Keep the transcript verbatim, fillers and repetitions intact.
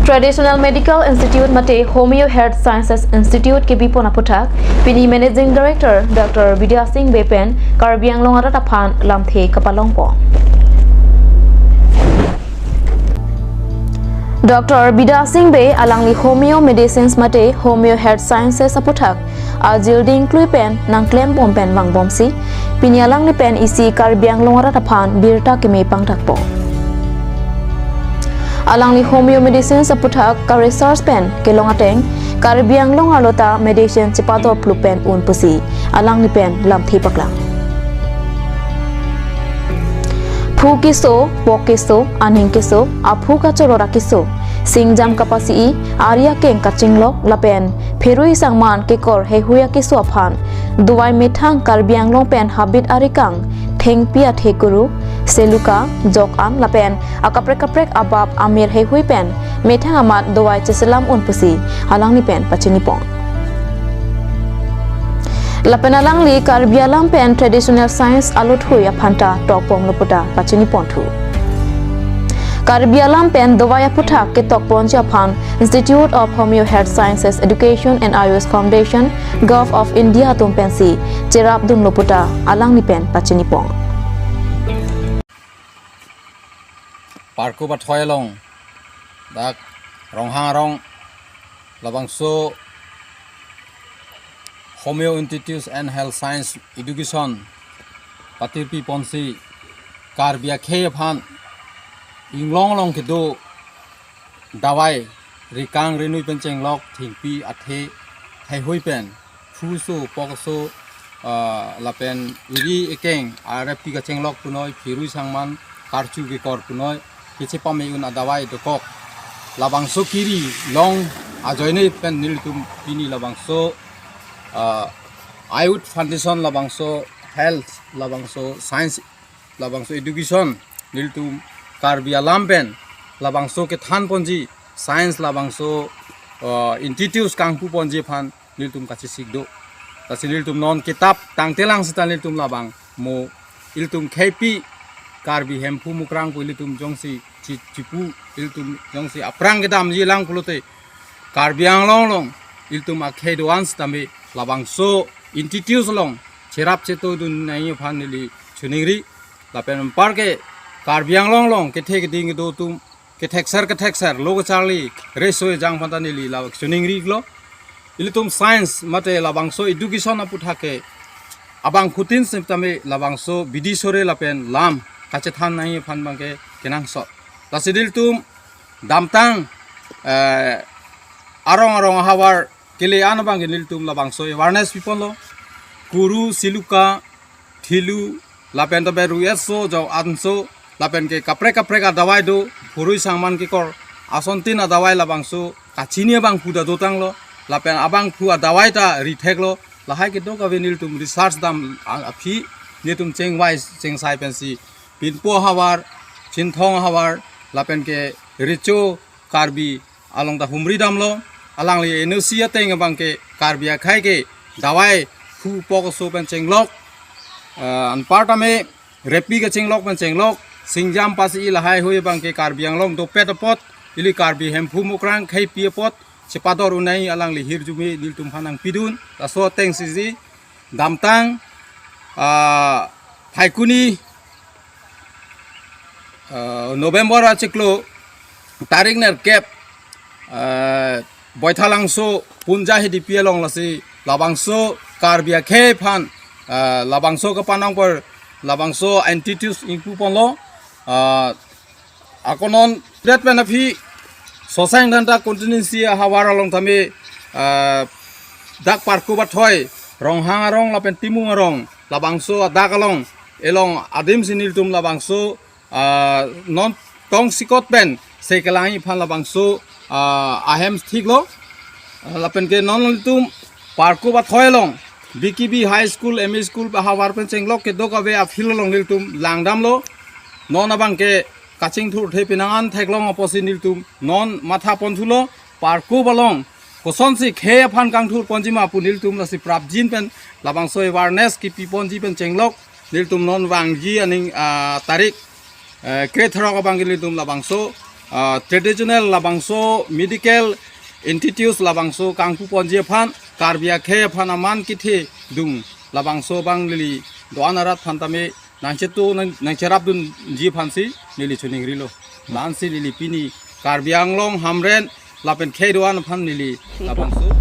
Traditional Medical Institute mate Homeo Health Sciences Institute kebipon aputhak, pini Managing Director Doctor Bidya Singh Bey pen Karbi Anglong arat aphan lamthe kapalongpo. Doctor Bidya Singh Bey alangli Homeo Medicines mate Homeo Health Sciences aputhak ajil dingklui pen nangklembom pen vangbomsi, pini alangli pen isi Karbi Anglong arat aphan birta keme pangthakpo. Alangli Homeo Medicines aputhak ka-research pen kelong ateng Karbi Anglong arlo ta medicine chepador plup pen un pusi alangli pen lamthe paklang. Phu keso, pok keso, aning keso, aphu kachoror akeso, singjam kapasi-i, ari akeng kachinglok lapen pherui sangman kekor heihui akeso aphan dovai methang Karbi Anglong pen habit arikang, thengpi athe kuru, seluka, jok an lapen akaprek kaprek abap amir heihui pen methang amat dovai cheselam un pusi alangli pen pachinipon. Lapen alangli Karbi alam pen traditional science alothui aphanta tokpom lo puta pachiniponthu. Karbi alam pen dovai aputhak ketokponji aphan Institute of Homeo Health Sciences Education and Ayush Foundation, Govt of India atum pensi cherapdun lo puta alangli pen pachinipon. Parkup athoi along, dak Ronghang arong, labangso Homeo Institute and Health Science Education patirpiponsi Karbi akhei aphan inglong along kedo dovai rikang rinui pen chenglok, thengpi athe heihui pen, phu so, pok so, ah, lapen ari akeng, arep ti kachenglok punoi, pherui sangman karchu kekor punoi, kechepame un adovai dokok, labangso kiri long ajoine pen nelitum pini labangso, ah, Ayush Foundation, labangso health, labangso science, labangso education, nelitum Karbi alam pen labangso kethanponji, science labangso, ah, institute kangpuponji aphan nelitum kachesik do. Lasi nelitum non kitap tangtelang seta nelitum labang mo, ilitum kheipi Karbi Hemphu Mukrang pu ilitum jongsi chi-, chipu, ilitum jongsi aphrang kedamji lang pulote, Karbi Anglong along ilitum akhei do-an sitame labangso institute along cherap chetodun nangji aphan neli choningri. Lapen anparke Karbi Anglong along kethe keding kedo atum kethekser kethekser lo kacharli reso ejang aphanta neli la choningri lo. Ilitum science mate labangso education aputhak ke abangphutin sitame labangso bidi sore lapen lam kachethan nangji aphan abangke kenangsot. Lasi nelitum damtang, eh, arong arong ahavar kele an abangke nelitum labangso awareness piponlo. Kuru, siluka, thilu, lapen tobe ru etso, jok anso, lapen ke kaprek kaprek adovai do, pherui sangman kekor asontin adovai labangso kachini abangphu ta dotanglo, lapen abangphu adovai ta ritheklo, lahai kedo kave nelitum research dam a-, aphi, nelitum chengvai chengsai pensi, Pinpo ahavar, Chinthong ahavar, lapen ke Recho Karbi along ta humri damlo, alangli N O C ateng abangke Karbi akhei ke dovai phu pok so pen chenglok, eh, anparta me repi kachenglok pen chenglok, singjam pasi-i lahai hui abangke Karbi Anglong dopet apot, ili Karbi Hemphu Mukrang kheipi apot chepador un nangji alangli hirjume nelitum aphan nangpidun, laso ateng sisi damtang, ah, Phaikuni, ah, November achiklo tarik nerkep, ah, Boithalangso Punja Hidipi along lasi labangso Karbi akhei aphan, ah, labangso kapanong por labangso institute ingpuponlo, ah, ako non det pen aphi Sosaing Dhenta constituency ahavar along tame, ah, dak Parkup athoi, Ronghang arong lapen Timung arong, labangso adak along, elong adim si nelitum labangso, ah, non tongsekot pen se kelangji aphan labangso, ah, ahem thiklo. Ah, lapen ke non nelitum Parkup athoi along B K B High School, M E School ahavar pen chenglok kedo kave a-field along nelitum langdamlo. Non abangke kachingthurthe pinangan theklong apotsi nelitum non mathaponthulo, Parkup along kosonsi khei aphan kangthurponji ma pu nelitum lasi prapjin pen labangso awareness kepiponji pen chenglok nelitum non vangji aning, ah, tarik, eh, krethrok abangke nelitum labangso ah, traditional labangso medical institute labangso kangpu ponji aphan, Karbi akhei aphan aman kethe dung labangso abang neli do-an arat aphan tame nangchetu nang, nangcherap dunji aphansi neli choningrilo. Lasi neli pini Karbi Anglong Hamren lapen khei do-an aphan neli labangso